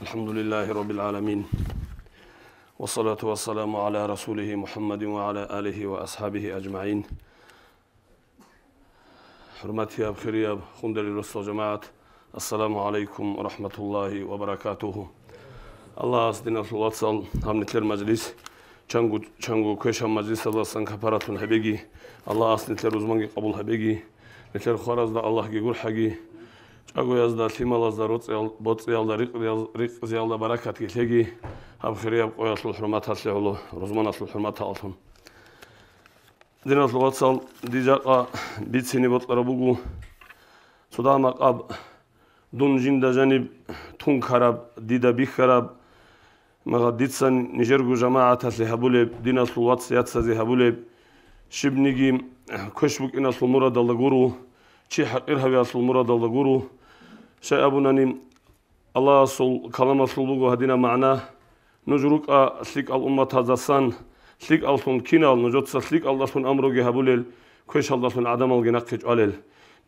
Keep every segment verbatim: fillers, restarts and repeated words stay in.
الحمد لله رب العالمين. والصلاة والسلام على رسوله محمد وعلى آله وأصحابه أجمعين. ХӀурматияб, хирияб, хундали росал жамагӀат, ассаламу гӀалайкум ва рахӀматуллагьи ва баракатугьу. Аллагьас, диналъул вацал, гьаб нилъер мажлис чанго, чанго квешаб мажлисалдасан капаралъун гьабеги, Аллагьас нилъер рузманги къабул гьабеги, нилъер хваразда Аллагьги гурхӀаги, чӀагоязда, лъималазда, роцӀиял-, боцӀиялда, рикъзиял-, рикъзиялда баракатги лъеги, гьаб хирияб къоялъул хӀурматалъе гӀоло, рузманалъул хӀурматалъун. Диналъул вацал, дир жакъа бицине бокьараб буго цо дагьа-макъаб, дун жинда жаниб тункараб, дида бихьараб, магъа дица нижерго жамагӀаталъе гьабулеб, диналъул вац-яцазе гьабулеб, щибниги квеш букӀиналъул мурадалда гуро, чи хӀакъир гьавиялъул мурадалда гуро. Щай абунани, Аллагьасул каламалъул буго гьадинаб магӀна: нуж рукӀа лъикӀал умматаздасан, лъикӀаллъун кинал, нужеца лъикӀалдалъун амруги гьабулел, квешалдалъун гӀадамалги нахъе чӀвалел.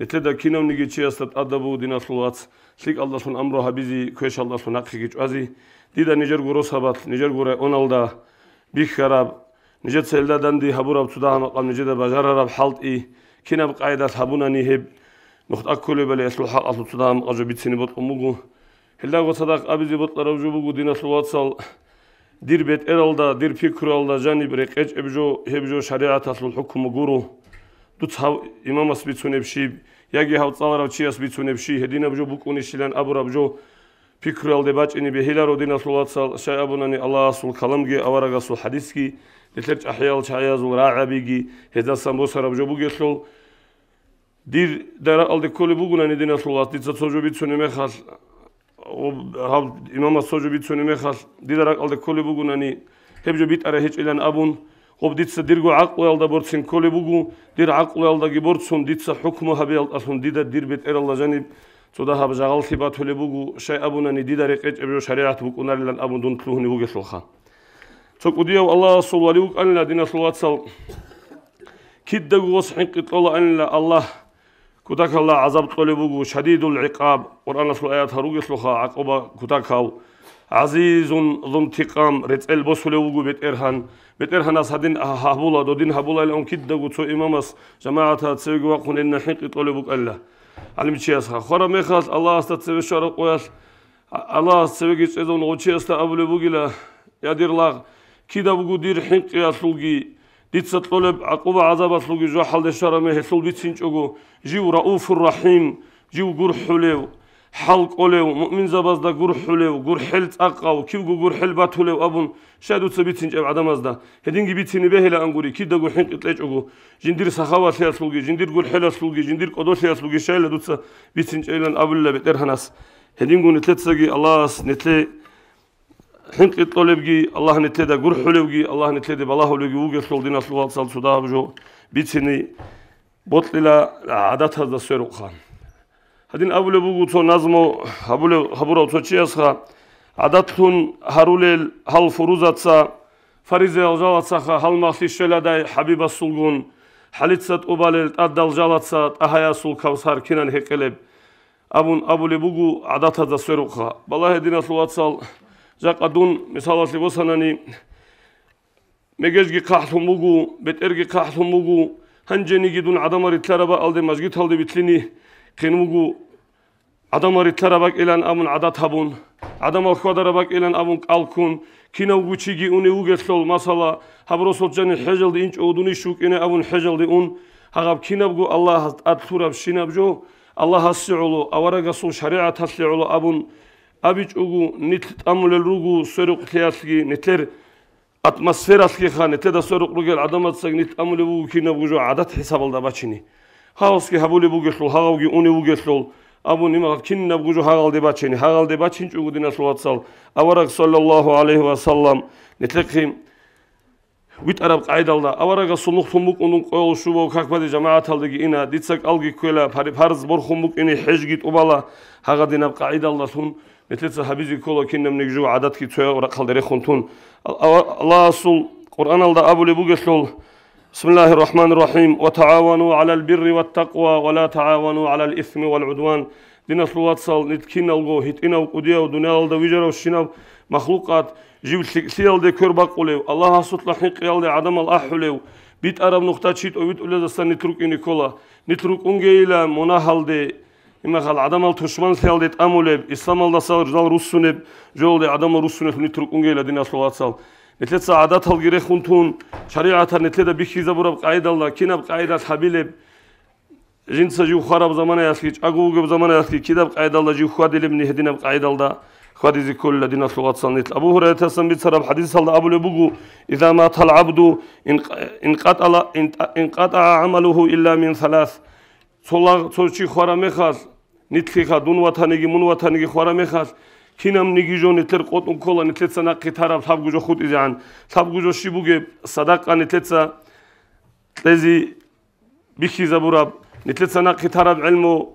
Нилъеда кинавниги чиясда тӀадаб буго, диналъул вац, лъикӀалдалъун амру гьабизе, квешалдалъун нахъеги чӀвазе. Дида нижерго росабалъ, нижерго районалда бихьараб, нижеца гьелда данде гьабураб цо дагьа-макъаб нижеда бажарараб хӀалтӀи, кинаб къайдалъ гьабунани гьеб нухда кколебали, гьелъул хӀакъалъулъ цо дагьа-макъаб жо бицине бокьун буго. Гьелдаго цадахъ абизе бокьараб жо буго, диналъул вацал, дир бетӀералда, дир пикруялда жаниб рекъечӀеб жо, гьеб жо шаригӀаталъул хӀукму гуро. Дуца гьав имамас бицунеб щиб, яги гьав цӀаларав чияс бицунеб щиб, гьединаб жо букӀунищилан абураб жо пикруялде бачӀине бегьиларо, диналъул вацал, щай абунани Аллагьасул каламги аварагасул хӀадисги, нилъер чӀахӀиял чагӀиязул рагӀабиги гьездасан босараб жо бугелъул, дир даракъалде кколеб бугунани, диналъул вац, дица цо жо бицунеб мехалъ, ва гьав имамас цо жо бицунеб мехалъ, дида ракӀалде кколеб бугунани, гьеб жо битӀарай гьечӀилан абун, гъоб дица дирго гӀакълуялда борцин кколеб буго, дир гӀакълуялдаги борцун дица хӀукму гьабиялдалъун дида дир бетӀералда жаниб цо дагьаб жагъаллъи батулеб буго, щай абунани дида рекъечӀеб жо шаригӀат букӀунарилан абун дун лъугьунев вугелъулха. Цо кӀудияв Аллагьасул вали вукӀанила, диналъул вацал, кидаго гъос хӀинкъи кьолаанила Аллагь. Кутакалда гӀазаб кьолеб буго, шадидул гӀикъаб, Къуръаналъул аятал ругелъулха гӀакъуба кутакал. ГӀазизун зунтикъам, рецӀел босулев вуго БетӀергьан. БетӀергьанас гьадин гьабула, додин гьабулайилан кидаго цо имамас жамагӀатал цевеги вахъун гьединал хӀинкъи кьолеб букӀанила гӀалимчиясха. Хвараб мехалъ Аллагьасда цеве щвараб къоялъ, Аллагьас цевеги чӀезавун гъов чиясда абулеб бугила: «Я дир лагъ, кида буго дир хӀинкъиялъулги, дица кьолеб гӀакъуба-гӀазабалъулги жо хӀалде щвараб мехалъ гьелъул бицинчӀого, жив Рауфур Рахим, жив гурхӀулев, хӀал кӀолев, муъминзабазда гурхӀулев, гурхӀел цӀакъав, кивго гурхӀел батулев», абун, щай дуца бицинчӀеб гӀадамазда? Гьединги бицине бегьилаан гури, кидаго хӀинкъи кьечӀого, жиндир сахаватлъиялъулги, жиндир гурхӀелалъулги, жиндир кӀодолъиялъулги щайила дуца бицинчӀейилан абулила БетӀергьанас. Гьединго нилъецаги Аллагьас нилъе хӀинкъи кьолебги, Аллагь нилъеда гурхӀулевги, Аллагь нилъеде балагьулевги вугелъул, диналъул вацал, цо дагьаб жо бицине бокьила гӀадатазда сверухъа. Гьадин абулеб буго цо назму гьабулев, гьабурав цо чиясха: «ГӀадатлъун гьарулел гьал фурузаца, фаризаял жалацаха гьалмагълъи щвеладай ХӀабибасулгун, хӀалица тӀубалел тӀадал жалаца ТӀагьаясул кавсар кинан гьекъелеб?» абун абулеб буго гӀадатазда сверухъа. Балагье, диналъул вацал, жакъа дун, мисалалъе босанани, мегежги хъахӀлъун буго, бетӀерги хъахӀлъун буго, гьанжениги дун гӀадамал рилълъараб бакӀалде мажгиталде вилълъине хъен вуго, гӀадамал рилълъараб бакӀилан абун гӀадат гьабун, гӀадамал хьвадараб бакӀилан абун кӀал ккун, кинавго чиги унев вугелъул, масала, гьаб росулъ жанив хӀежалде инчӀого дунищ вукӀине абун хӀежалде ун, гьагъаб кинабго Аллагьас тӀад лъурабщинаб жо, Аллагьасе гӀоло, аварагасул шаригӀаталъе гӀоло абун абичӀого, нилъ тӀамулел руго сверухълъиялъги, нилъер атмосфералъгиха, нилъеда сверухъ ругел гӀадамацаги нилъ тӀамулеб буго кинабго жо гӀадат хӀисабалда бачине. Гьагъасги гьабулеб бугелъул, гьагъавги унев вугелъул, абун имагъат кинабго жо гьагъалде бачине. Гьагъалде бачинчӀого, диналъул вацал, авараг, саллаллагьу гӀалайгьи ва саллам, нилъехъе витӀараб къайдалда, аварагасул нухлъун букӀун дун къоял щубав как баде жамагӀаталдеги ина, дица кӀалги кквела, пари-, парз борхун букӀине хӀежги тӀубала, гьагъадинаб къагӀидалдалъун нилъеца гьабизе ккола кинабниги жо гӀадатги цояв рахъалде рехун тун. Ал-, ава-, Аллагьасул Къуръаналда абулеб бугелъул: «Бисмиллагьир рахӀманир рахӀим. Ва тагӀавану гӀалал бирри ват такъва, ва ла тагӀавану гӀалал исми вал гӀудван». Диналъул вацал, нилъ киналго гьитӀинав кӀудияв дуниялалда вижаравщинаб махлукъат, жив лъикӀлъиялде квер бакъулев, Аллагьасулъа хӀинкъиялде гӀадамал ахӀулев, битӀараб нухда чи тӀовитӀулезасан нилъ рукӀине ккола. Нилъ рукӀунгейила мунагьалде, имахал гӀадамал тушманлъиялде тӀамулеб, исламалдаса жал руссунеб, жолде гӀадамал руссунелъун нилъ рукӀунгейила, диналъул вацал. Нилъеца гӀадаталги рехун тун, шаригӀаталъ нилъеда бихьизабураб къагӀидалда, кинаб къагӀидалъ гьабилеб, жинца жив хвараб заманаялъги, чӀаго вугеб заманаялъги кидаб къагӀидалда жив хьвадилебни, гьединаб къагӀидалда хьвадизе кколила, диналъул вацал, нилъ. Абу Гьурайратасан бицараб хӀадисалда абулеб буго: «Иза матал гӀабду, ин-, инкъатӀала, интӀа-, инкъатӀагӀа гӀамалугьу илла мин салас». Цо лагъ-, цо чи хвараб мехалъ, нилъеха, дун ватаниги, мун ватаниги хвараб мехалъ, кинабниги жо нилъер къотӀун ккола, нилъеца нахъе тараб лъабго жо хутӀизегӀан. Лъабго жо щиб бугеб? Садакъа нилъеца кьезе бихьизабураб, нилъеца нахъе тараб гӀелму,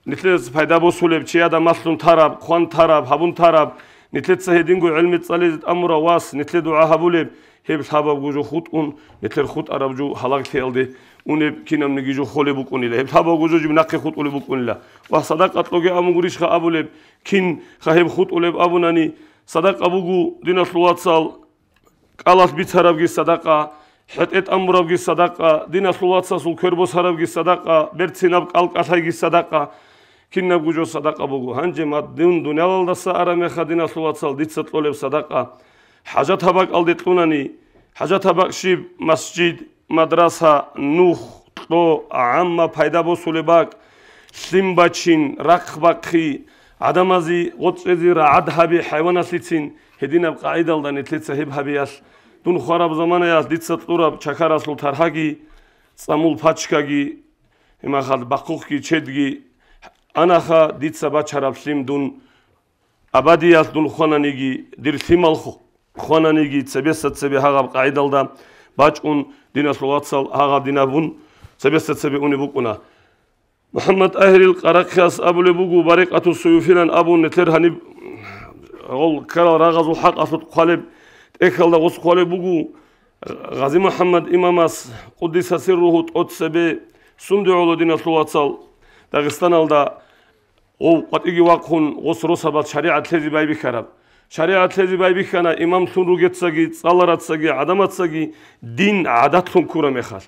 нилъеца пайда босулеб, чияда малъун тараб, хъван тараб, гьабун тараб, нилъеца гьединго гӀелми цӀализе тӀамурав вас, нилъе дугӀа гьабулеб, гьеб лъабабго жо хутӀун, нилъер хутӀараб жо гьалаглъиялде унеб кинабниги жо холеб букӀунила, гьеб лъабабго жо жиб нахъе хутӀулеб букӀунила. Ва садакъа кьоге абун гурищха абулеб, кинха гьеб хутӀулеб абунани, садакъа буго, диналъул вацал, кӀалалъ бицарабги садакъа, хӀетӀе тӀамурабги садакъа, диналъул вацасул квер босарабги садакъа, берцинаб кӀал кӀалъайги садакъа, кинабго жо садакъа буго. Гьанже мад-, дун дуниялалдаса араб меха, диналъул вацал, дица кьолеб садакъа хӀажатаб бакӀалде кьунани, хӀажатаб бакӀ щиб? Масжид, мадраса, нух, кьо, гӀамма пайда босулеб бакӀ, лъим бачин, рахъ бахъи, гӀадамазе гъоркьезе рагӀад гьаби хӀайваналъицин, гьединаб къагӀидалда нилъеца гьеб гьабиялъ, дун хвараб заманаялъ дица кьураб чакарасул тархӀаги, цӀамул пачкаги, гьимахал бахъухъги чедги анаха, дица бачараб лъим дун абадиялъ дун хвананиги, дир лъимал ху-, хвананиги, цебеса цебе гьагъаб къагӀидалда бачӀун, диналъул вацал, гьагъаб дин абун, цебеса цебе унеб букӀуна. МухӀаммад ТӀагьирил Къарахъияс абулеб буго, Барикъату Суюфилан абун, нилъер гьаниб гъол ккарал рагъазул хӀакъалъулъ хъвалеб, тӀехьалда гъос хъвалеб буго, Гъази МухӀаммад имамас, къуддиса сирругьу, тӀоцебе сунде гӀоло, диналъул вацал, Дагъистаналда гъов къватӀиги вахъун, гъос росабаз шаригӀат лъезе байбихьараб. ШаригӀат лъезе байбихьана имамлъун ругецаги, цӀаларацаги, гӀадамацаги дин гӀадатлъун ккураб мехалъ.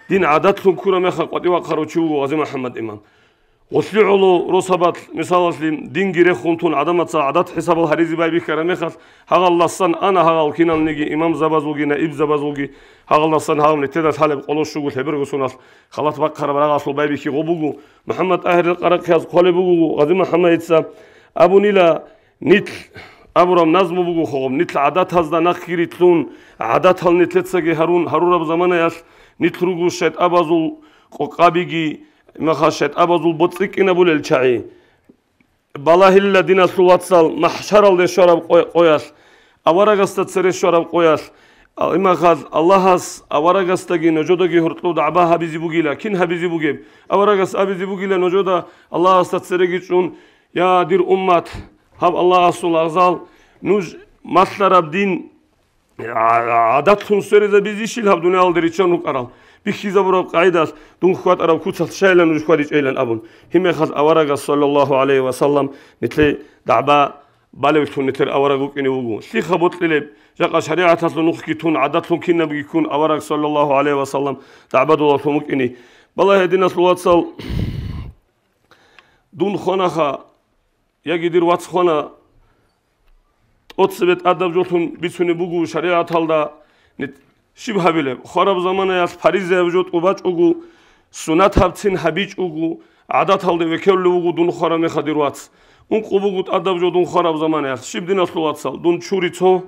Дин гӀадатлъун ккураб мехалъ къватӀи вахъарав чи вуго Гъази МухӀаммад имам. Гъолъи гӀоло росабалъ, мисалалъе, динги рехун тун гӀадамаца гӀадат хӀисабал гьаризе байбихьараб мехалъ, гьагъалдасан ана гьагъал киналниги имамзабазулги, наибзабазулги, гьагъалдасан гьагъаб нилъеда лъалеб къоло щуго лъеберго соналъ халат бахъараб рагъалъул байбихьи гъо буго. МухӀаммад ТӀагьирил Къарахъияс хъвалеб буго, Гъази МухӀаммадица абунила, нилъ абураб назму буго хъугъаб, нилъ гӀадатазда нахъги рилълъун, гӀадатал нилъецаги гьарун, гьарураб заманаялъ нилъ руго шайтӀабазул къокъабиги, имаха шайтӀабазул боцӀи кӀинабулел чагӀи. Балагьилла, диналъул вацал, махӀшаралде щвараб къо-, къоялъ, аварагасда цере щвараб къоялъ, а, имахал Аллагьас аварагасдаги нужедаги гьоркьоб дагӀба гьабизе бугила. Кин гьабизе бугеб? Аварагас абизе бугила нужеда Аллагьасда цереги чӀун: «Я, дир уммат, гьаб Аллагьасул агъзал, нуж малъараб дин гӀа-, гӀадатлъун сверизабизищил гьаб дуниялалде риччан рукӀарал? Бихьизабураб къагӀидалъ дун хьватӀараб куцалъ щайилан нуж хьвадичӀейилан», — абун. Гьебмехалъ аварагас, саллаллагьу гӀалайгьи ва саллам, нилъее дагӀба балевлъун нилъер авараг вукӀине вуго. Лъиха бокьилеб, жакъа шаригӀаталъул нухги тун, гӀадатлъун кинабги ккун авараг, саллаллагьу гӀалайгьи ва саллам, дагӀбадулалъун вукӀине. Балагье, диналъул вацал, дун хванаха, яги дир вац хвана, тӀоцебе тӀадаб жолъун бицунеб буго шаригӀаталда. Нит-, щиб гьабилеб? Хвараб заманаялъ паризаяб жо тӀубачӀого, сунат гьабцин гьабичӀого, гӀадаталде векерулев вуго дун хвараб мехалъ дир вац. Ункъо буго тӀадаб жо дун хвараб заманаялъ. Щиб, диналъул вацал, дун чури цо,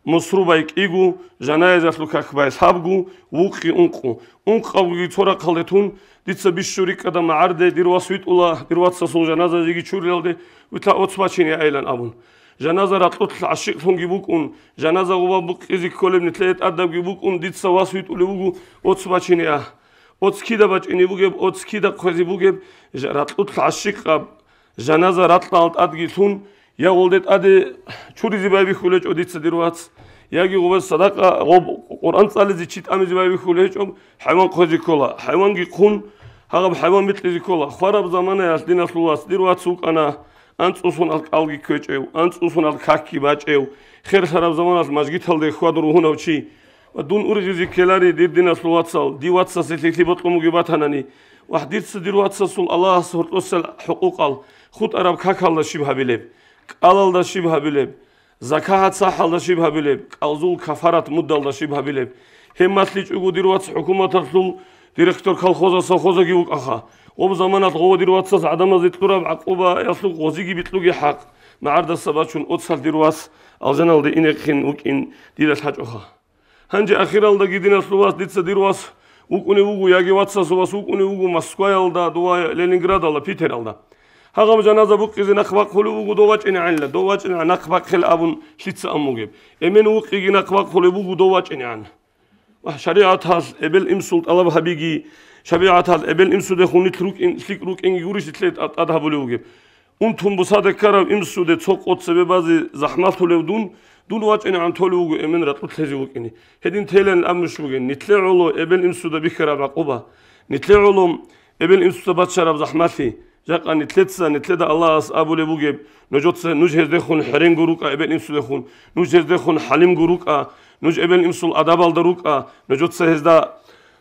мусрубай кӀиго, жаназаялъул как бай лъабго, вукъи ункъо. Ункъабгоги цо рахъалде тун, дица бищун рикӀкӀада магӀарде дир вас витӀула, дир вацасул жаназа жеги чурилалде, витӀа оц бачине айилан абун. Жаназа ракьулъ гӀащикълъунги букӀун, жаназа гъуба букъизе кколеб нилъее тӀадабги букӀун, дица вас витӀулев вуго, оц бачине а. Оц кида бачӀине бугеб, оц кида хъвезе бугеб, жа-, ракьулъ гӀащикъаб жаназа ракьалда тӀадги лъун, я гъолде тӀаде чуризе байбихьулечӀо дица дир вац, яги гъубаз садакъа, гъоб Къуръан цӀализе чи тӀамизе байбихьулечӀо, хӀайван хъвезе ккола. ХӀайванги хъун, Гьагъаб хӀайван бикьизе ккола. Хвараб заманаялъ, диналъул вац, дир вац вукӀана анцӀусуналъ кӀалги кквечӀев, анцӀусуналъ какги бачӀев, херлъараб заманалъ мажгиталде хьвадур вугьунав чи. Ва дун ургъизе ккелари, дир диналъул вацал, див вацасе лъикӀлъи бокьун бугеб батанани, вагь, дица дир вацасул Аллагьас гьоркьосел хӀукъукъал хутӀараб какалда щиб гьабилеб, кӀалалда щиб гьабилеб, закагьат сахӀалда щиб гьабилеб, кӀалзул кафарат мудалда щиб гьабилеб? Гьеб малъичӀого дир вац хӀукуматалъул директор колхоза, совхозаги вукӀаха. Гъоб заманалъ гъов дир вацас гӀадамазе кьураб гӀакъубаялъул гъозиги бикьуге хӀакъ, магӀардаса бачун оцал дир вас алжаналде инехъин вукӀин дида лъачӀоха. Гьанже ахиралдаги, диналъул вас, дица дир вас вукӀунев вуго, яги вацасул вас вукӀунев вуго Москваялда, дова Ленинградалда, Питералда. Гьагъаб жаназа букъизе нахъ бахъулев вуго дов вачӀинегӀанила, дов вачӀинегӀан нахъ бахъел абун лъица ан бугеб. Эмен вукъиги нахъ бахъулеб буго дов вачӀинегӀан. Ва шаригӀаталъ эбел-имсул тӀалаб гьабиги, шаригӀаталъ эбел-имсудехун нилъ рукӀин, лъикӀ рукӀинги гурищ нилъее тӀад гьабулев вугеб. Унтун бусада ккарав имсуде цо къо цебе базе захӀмалъулев дун, дун вачӀинегӀан толев вуго эмен ракьулъ лъезе вукӀине. Гьедин телан аб нуж бугин, нилъе гӀоло эбел-имсуда бихьараб гӀакъуба, нилъе гӀоло эбел-имсуда бачараб захӀмалъи. Жакъа нилъеца, нилъеда Аллагьас абулеб бугеб, нужеца, нуж гьездехун хӀеренго рукӀа эбел-имсудехун, нуж гьездехун хӀалимго рукӀа, нуж эбел-имсул адабалда рукӀа, нужеца гьезда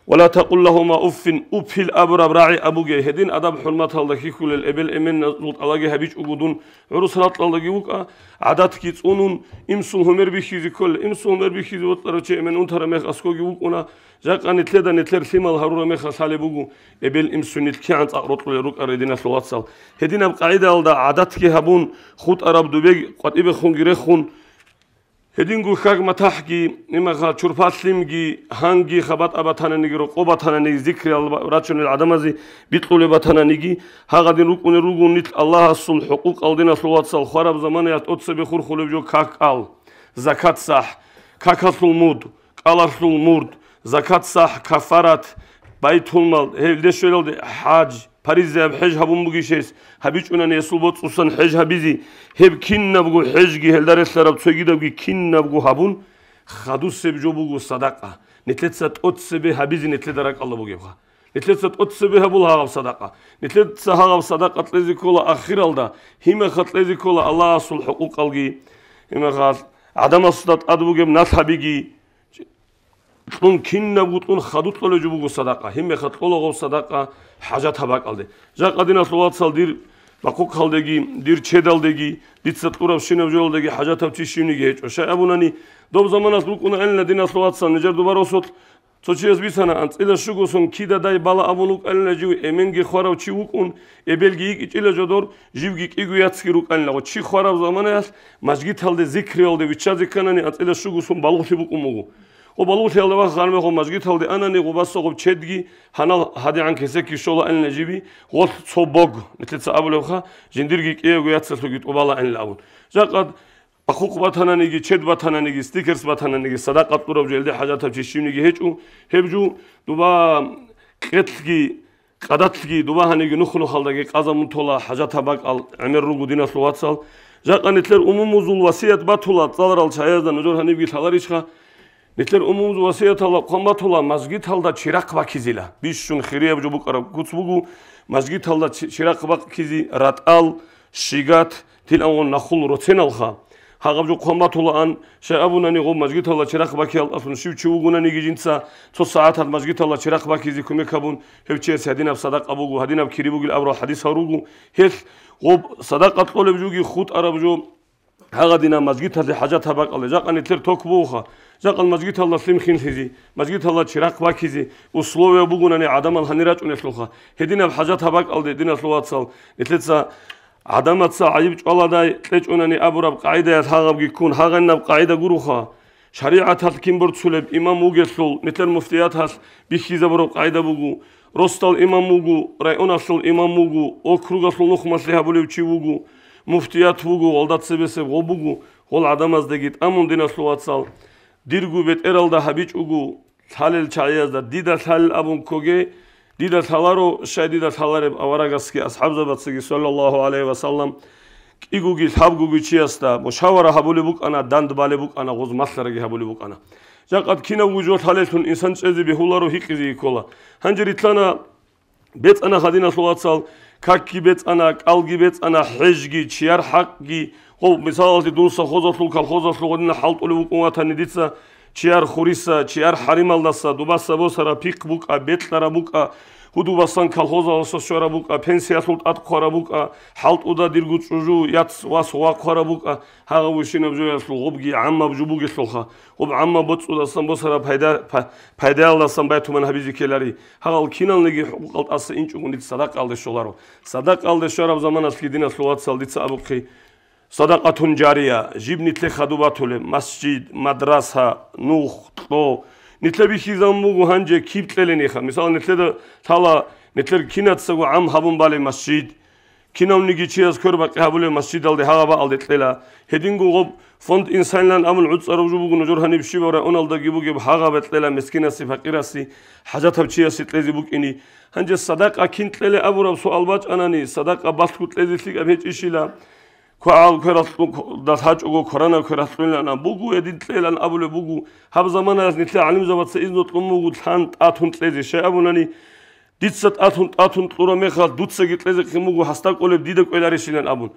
«Ва ла такъул лагьума уффин», уффил абураб рагӀи абуге. Гьедин адаб-хӀурматалда хьихьулел эбел-эменазул тӀалаги гьабичӀого дун гӀурус ракьалдаги вукӀа, гӀадатги цӀунун, имсул гьумер бихьизе кколел, имсул гьумер бихьизе вокьарав чи эмен унтараб мех аскоги вукӀуна. Жакъа нилъеда нилъер лъимал гьарураб мехалъ лъалеб буго, эбел-имсу нилъ кигӀан цӀакъ рокьулел рукӀарай, диналъул вацал. Гьединаб къагӀидалда гӀадатги гьабун, хутӀараб дубеги къватӀибехунги рехун, гьединго хьаг-матахӀги, имаха чурпа-лъимги, гьанги хабатӀа батананиги, рокъо батананиги, зикриял ба-, рачунел гӀадамазе бикьулеб батананиги, гьагъадин рукӀунел руго нилъ Аллагьасул хӀукъукъал, диналъул вацал, хвараб заманаялъ тӀоцебе хурхулеб жо как-ал, закат-сахӀ, какалъул муд, кӀалалъул мурд, закат-сахӀ, кафарат, байтулмал, гьелде щвелалде хӀаж, паризаяб хӀеж гьабун бугищ гьес, гьабичӀунани гьесул боцӀусан хӀеж гьабизе, гьеб кинабго хӀежги гьелда релълъараб цогидабги кинабго гьабун, хадусеб жо буго садакъа. Нилъеца тӀоцебе гьабизе нилъеда ракӀалда бугебха. Нилъеца тӀоцебе гьабул гьагъаб садакъа. Нилъеца гьагъаб садакъа кьезе ккола ахиралда, гьимаха кьезе ккола Аллагьасул хӀукъукъалги, гьимаха гӀадамасда тӀад бугеб налъабиги, кьун, кинабго кьун хадуб кьолеб жо буго садакъа. Гьеб мехалъ кьола гъоб садакъа хӀажатаб бакӀалде. Жакъа, диналъул вацал, дир бахъухъалдеги, дир чедалдеги, дица кьурабщинаб жоялдеги хӀажатаб чи щивниги гьечӀо. Щай абунани, доб заманалъ рукӀунаанила, диналъул вацал, нижер дуба росулъ цо чияс бицана, анцӀила щуго сон кидадай бала абун вукӀанила жив, эменги хварав чи вукӀун, эбелги йикӀичӀила жодор, живги кӀиго яцги рукӀанила. Гъо, чи хвараб заманаялъ мажгиталде зикриялде виччазе кканани, анцӀила щуго сон балугълъи букӀун буго. Гъо, балугълъиялда вахъ гъармехо мажгиталде анани, гъо, басагъуб чедги гьанал гьадигӀан кесекги щолаанила жиби, гъолъ цо бог, нилъеца абулебха, жиндирги кӀиявго яцалъуги тӀубалаанила абун. Жакъа бахъухъ батананиги, чед батананиги, стикерс батананиги, садакъа кьураб жо, гьелде хӀажатаб чи щивниги гьечӀо, гьеб жо дуба къетлъги, къадатлъги, дуба гьаниги нух-нухалдаги къазамун тола хӀажатаб бакӀал гӀемер руго, диналъул вацал. Жакъа нилъер умумузул васият батула, цӀаларал чагӀазда нужер гьанибги лъаларищха? Нилъер умумузул васияталда хъван батула мажгиталда чирахъ бакизила. Бищун хирияб жо букӀараб куц буго, мажгиталда чи-, чирахъ бакизе, ратӀал, щигат, тилавгъун нахул роценалха. Гьагъаб жо хъван батулаан, щай абунани, гъоб мажгиталда чирахъ бакиялдалъун щив чи вугонаниги жинца цо сагӀаталъ мажгиталда чирахъ бакизе кумек гьабун, гьев чияс гьадинаб садакъа буго, гьадинаб кири бугил абурал хӀадисал руго. Гьелъ гъоб садакъа кьолеб жоги хутӀараб жо гьагъадинаб мажгиталъе хӀажатаб бакӀалде. Жакъа нилъер ток бугоха, жакъа мажгиталда лъим хинлъизе, мажгиталда чирахъ бакизе условия бугонани гӀадамал гьанир рачӀунелъулха. Гьединаб хӀажатаб бакӀалде, диналъул вацал, нилъеца гӀадамаца гӀайиб чӀваладай кьечӀунани абураб къагӀидаялъ гьагъабги ккун, гьагъанаб къагӀида гуроха. ШаригӀаталъ кин борцулеб имам вугелъул, нилъер муфтияталъ бихьизабураб къагӀида буго, росдал имам вуго, районалъул имам вуго, округалъул нухмалъи гьабулев чи вуго, муфтият вуго, гъолда цебесеб гъо буго, гъол гӀадамаздеги тӀамун, диналъул вацал, дирго бетӀералда гьабичӀого, лъалел чагӀиязда дида лъалел абун ккоге, дида лъаларо, щай дида лъалареб аварагасги асхӀабзабацаги, саллаллагьу гӀалайгьи ва саллам, кӀигоги лъабгоги чиясда мушавара гьабулеб букӀана, данд балеб букӀана, гъоз малъараги гьабулеб букӀана. Жакъад кинавго жо лъалелъун инсан чӀезе бегьуларо, гьикъизе ккола. Гьанже рилълъана БецӀана гьадиналъул вацал, какги бецӀана, кӀалги бецӀана, хӀежги, чияр хӀакъги. Гъов, мисалалъе, дун совхозалъул, колхозалъул гъодинал хӀалтӀулев вукӀун ватани, дица чияр хуриса, чияр хӀарималдаса дубаса босараб пихъ букӀа, бекьараб букӀа, гьудубасан колхозалъуса щвараб букӀа, пенсиялъул тӀад хъвараб букӀа, хӀалтӀуда дирго чӀужу, яц, вас вахъвараб букӀа, гьагъав вищинаб жоялъул гъубги гӀаммаб жо бугелъулха, гъуб гӀаммаб боцӀудасан босараб пайда-, па-, пайдаялдасан байтуман гьабизе ккелари. Гьагъал киналниги хӀукъукъал тӀаса инчӀого нилъ садакъаялде щоларо. Садакъаялде щвараб заманалъги, диналъул вацал, дица абухъе, садакъатун жария, жиб нилъе хадуб батулеб, масжид, мадраса, нух, кьо. Нилъер бихьизабун буго гьанже киб кьелениха. Мисал, нилъеда лъала, нилъер кинацаго гӀам гьабун балеб масжид, кинавниги чияс квербакъи гьабулеб масжидалде гьагъабаалде кьела. Гьединго гъоб фонд «Инсанилан» абун гӀуцӀараб жо буго, нужер гьаниб щибаб районалдаги бугеб, гьагъабе кьела мискинасе, факъирасе, хӀажатаб чиясе кьезе букӀини. Гьанже садакъа кин кьеле абураб суал бачӀанани, садакъа балъго кьезе лъикӀаб гьечӀищила? КвагӀал квералъ-, дас гьачӀого кваранаб квералъ кьунилан буго, гьедин кьелан абулеб буго. Гьаб заманаялъ нилъер гӀалимзабаца изну кьун буго лъан тӀатун кьезе. Щай абунани, дица тӀатун, тӀатун кьураб мехалъ, дуцаги кьезехъин буго, гьасда кӀолеб дида кӀвеларищилан абун.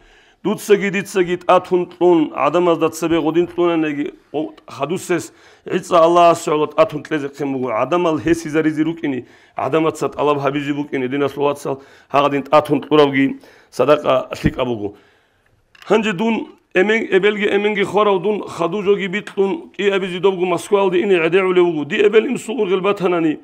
Дуцаги дицаги тӀатун кьун, гӀадамазда цебе гъодин кьунаниги, о, хадусес гӀицӀа Аллагьас щвала тӀатун кьезехъин буго, гӀадамал гьесизаризе рукӀине, гӀадамаца тӀалаб гьабизе букӀине, диналъул вацал, гьагъадин тӀатун кьурабги садакъа лъикӀаб буго. Гьанже дун эмен-, эбелги эменги хварав дун хадув жоги бикьун кӀиабизе добго Москваялде ине гӀедегӀулев вуго. Ди эбел-инсул ургъел батанани,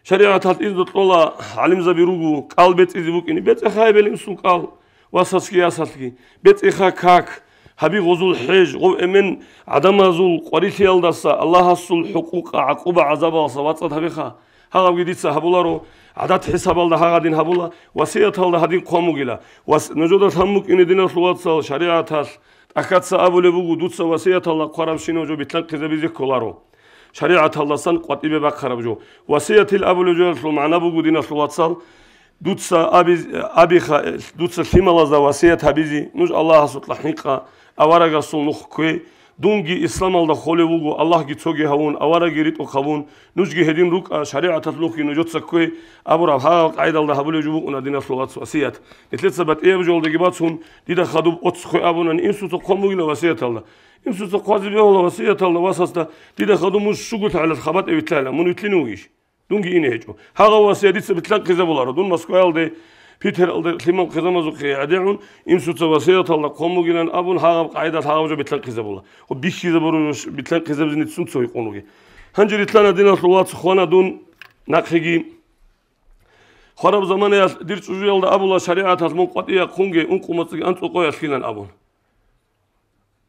шаригӀаталъ изну кьола, гӀалимзаби руго, кӀал бецӀизе букӀине. БецӀеха эбел-инсул кӀал, васасги ясалъги. БецӀеха как, гьаби гъозул хӀеж, гъов эмен гӀадамазул къварилъиялдаса, Аллагьасул хӀукъукъа, гӀакъуба-гӀазабалдаса вацӀцӀад гьабеха. Гьагъабги дица гьабуларо, гӀадат хӀисабалда гьагъадин гьабула, васияталда гьадин хъван бугила. Вас-, нужеда лъан букӀине, диналъул вацал, шаригӀаталъ тӀахьаца абулеб буго, дуца васияталда хъварабщинав жо битлъанхъизабизе кколаро. ШаригӀаталдасан къватӀибе бахъараб жо. Васиятил абулеб жоялъул магӀна буго, диналъул вацал, дуца абиз-, абиха, дуца лъималазда васият гьабизе, нуж Аллагьасукьа хӀинкъа, аварагасул нух ккве, дунги исламалда холев вуго, Аллагьги цоги гьавун, аварагги ритӀухъ гьавун, нужги гьедин рукӀа, шаригӀаталъ нухги нужеца ккве, абураб гьагъаб къагӀидалда гьабулев жо букӀуна, диналъул вац, васият. Нилъеца батӀияб жолдеги бацун, дида хадуб оцхъе абунани, инсуца хъван бугила васияталда. Инсуца хъвазе бегьула васияталда васасда, дида хадуб мун щугулъ гӀелалъ хабатӀе витлъайла, мун витлъине вугищ? Дунги ине гьечӀо. Гьагъав васият дица битлъанхъизабуларо. Дун Москваялде, Питералде, лъимал хъизамазухъе гӀедегӀун, инсуца васияталда хъван бугилан абун, гьагъаб къагӀидалъ гьагъаб жо битлъанхъизабула. Ва бихьизабуру-, битлъанхъизабизе ницун цо гьикъун вуги. Гьанже рилълъана, диналъул вац, хвана дун нахъеги. Хвараб заманаялъ дир чӀужуялда абула, шаригӀаталъ мун къватӀияб хъунги ункъо моцӀги анцӀукъоялъилан абун.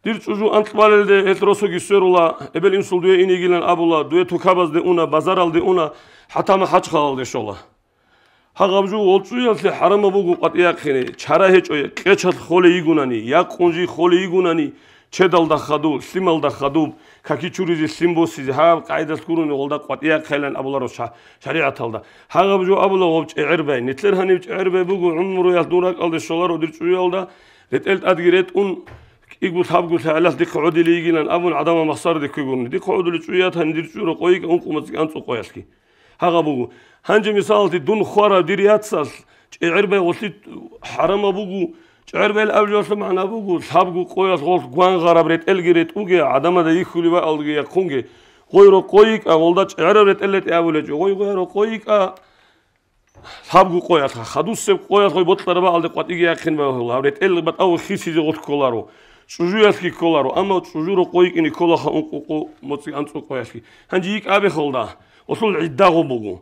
Дир чӀужу анкьбалелде гьел росуги сверула, эбел-инсул дуе инегилан абула, дуе тукабазде уна, базаралде уна, хӀатама хӀачхалалде щола. Гьагъаб жо гъолчӀуялъе хӀарамаб буго къватӀияб хъине, чара гьечӀо, къечалъ холей йигунани, якъун жий холей йигунани, чедалда хадуб, лъималда хадуб, каки чуризе, лъим босизе, гьаб къагӀидалъ гурони гъолда къватӀияб хъилан абуларо ша-, шаригӀаталда. Гьагъаб жо абула гъоб чӀегӀербай. Нилъер гьаниб чӀегӀербай буго, гӀумруялъ дун ракӀалде щоларо дир чӀужуялда, ретӀел тӀадги ретӀун, кӀиго-лъабго лъагӀалалъ дихъ гӀодилей йигилан абун, гӀадамал махсараде кквегурни. Дихъ гӀодулев чӀужуялъ гьанир дир чӀужу рокъой йикӀа ункъо моцӀги анцӀукъоялъги. Гьагъаб буго. Гьанже мисалалъе дун хвараб дир яцалъ чӀегӀербай гъолъи хӀарамаб буго, чӀегӀербайил абулеб жоялъул магӀна буго, лъабго къоялъ гъолъ гвангъараб ретӀелги ретӀуге, гӀадамазда йихьулеб бакӀалдеги якъунге. Гъой рокъой йикӀа, гъолда чӀегӀераб ретӀел ретӀи абулеб гьечӀо. Гъой, гъой рокъой йикӀа, лъабго къоялъ, хадусеб къоялъ гъой бокьараб бакӀалде къватӀиги яхъин багьула, гьаб ретӀел батӀав хисизе гъолъ кколаро, чӀужуялъги кколаро, амма чӀужу рокъой йикӀине кколаха ункъо-, къо-, моцӀи анцӀукъо къоялъги. Гьанже йикӀа абе гъолда, гъолъул гӀидда гъо буго.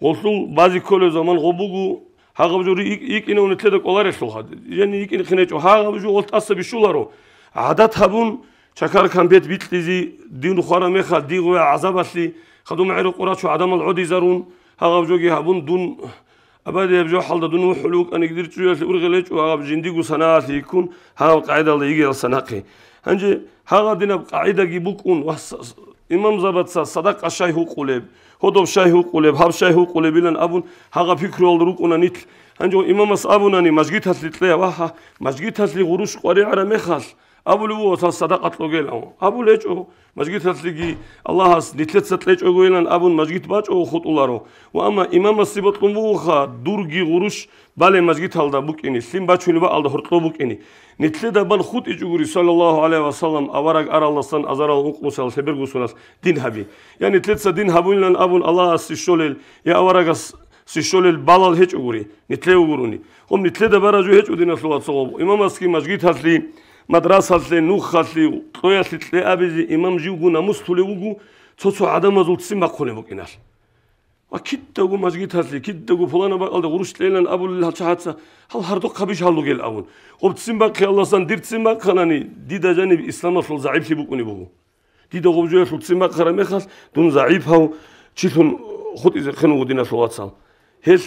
Гъолъул базе кколев заман гъо буго, гьагъаб жо ри-, йикӀ-, йикӀинав нилъеда кӀоларелъулха. Жени йикӀинехъин гьечӀо, гьагъаб жо гъолъ тӀаса бищуларо. ГӀадат гьабун, чакар кампет бикьизе, дин хвараб мехалъ, дигъ ве гӀазабалъе, хадуб магӀарул къурачо гӀадамал гӀодизарун, гьагъаб жоги гьабун, дун абадияб жо хӀалда дун вухӀулев вукӀаниги дир чӀужуялъе ургъел гьечӀо, гьаб жиндиго санаялъе йиккун, гьагъаб къагӀидалда йигеялъ санахъе. Гьанже гьагъадинаб къагӀидаги букӀун, ва с-, с-, имамзабаца садакъа щай гьукъулеб, гьодоб щай гьукъулеб, гьаб щай гьукъулебилан абун, гьагъа пикруялда рукӀуна нилъ. Гьанже имамас абунани, мажгиталъе кье, вагьа, мажгиталъе гъурущ къваригӀараб мехалъ, Абулеб буго, цас садакъа кьогел абун. Абулеб гьечӀо, мажгиталъеги Аллагьас нилъеца кьечӀогойилан абун мажгит бачӀого хутӀуларо. Ва амма имамасе бокьун бугоха, дурги гъурущ бале мажгиталда букӀине, лъим бачунеб бакӀалда гьоркьоб букӀине. Нилъеда бан хутӀичӀогури, саллаллагьу гӀалайгьи ва саллам, авараг аралдасан азарал ункънусиялъе бергусунас дин гьаби. Я нилъеца дин гьабунилан абун Аллагьасе щолел, я аварагас се щолел балал гьечӀогури, нилъее вугуруни. Гъоб нилъеда бараб жо гьечӀо, диналъул вацал, гъоб. Имамасги мажгиталъе, мадрасалъе, нухалъе, кьоялъе кье абизе имам живго намуслъулев вуго, цо-цо гӀадамазул ццин бахъунеб букӀиналъ. Ва кидаго мажгиталъе, кидаго пуланаб бакӀалда гъурущ кьейилан абулел гьал чагӀаца, гьал гьардухъ гьабищ гьал ругел абун. Гъоб ццин бахъиялдасан дир ццин бахъанани, дида жаниб исламалъул загӀиплъи букӀунеб буго. Дида гъоб жоялъул ццин бахъараб мехалъ, дун загӀипав чилъун хутӀизехъин вуго, диналъул вацал. Гьелъ